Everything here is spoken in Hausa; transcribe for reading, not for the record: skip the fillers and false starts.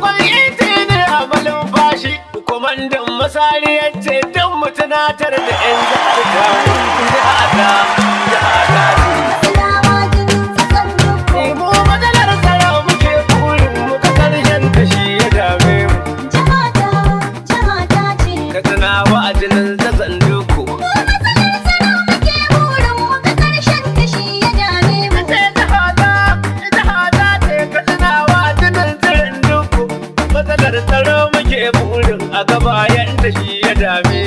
Taimakon injiniya Malumfashi, kwamandan Masari ya ce don mu tunatar da 'yan jihar tamu. Jihata, jihata ce. Katsinawa jinin tsatson Dikko. Mu matsalar tsaro muke burin mu ka karshen ta, shi ya dame mu. Jihata, jihata ce. Katsinawa a jinin tsatson Dikko. Mu matsalar tsaro muke burin mu ga karshen ta, shi ya dame mu. Ce jihata, jihata ce, Katsinawa a jinin tsirin Dikko. Matsalar tsaro muke burin a gabayan ta, shi ya dame